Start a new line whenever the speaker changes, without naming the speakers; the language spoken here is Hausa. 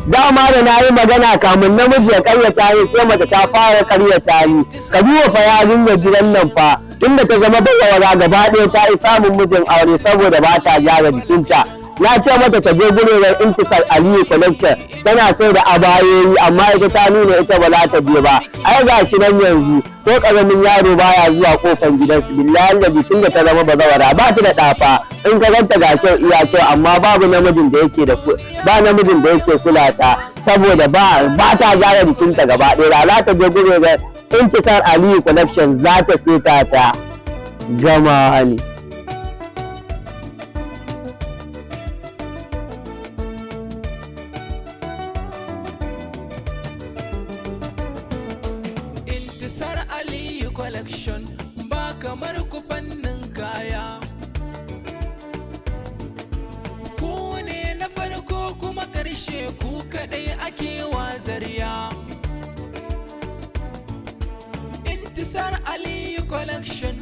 Dama da na yi magana, kamun namiji ya karyata ni, sai mace ta fara karyata ni. Ka duba fa yarinyar gidan nan fa, tunda ta zama bazawara, gaba ɗaya ta yi samun mijin aure saboda ba ta gyara jikinta. Na ce mata ta je gurin Intisar Aliyu Collection, tana sai da abayoyi, amma ita ta nuna ita ba za ta je ba. Ai ga shi nan yanzu ko karamin yaro baya zuwa kofar gidansu. Billahi da tun da ta zama bazawara, ba ta da ɗafa. In ka ganta, ga kyau iya kyau, amma babu namijin da yake da ba namijin da yake kula ta saboda ba ta gyara jikinta gaba ɗaya. Da za ta je gurin Intisar Aliyu Collection, za ta seta ta gama ne.
Intisar Aliyu Collection, ba kamar ku fannin kaya. Ku ne na farko kuma ƙarshe, ku kaɗai ake wazariya. Intisar Aliyu Collection.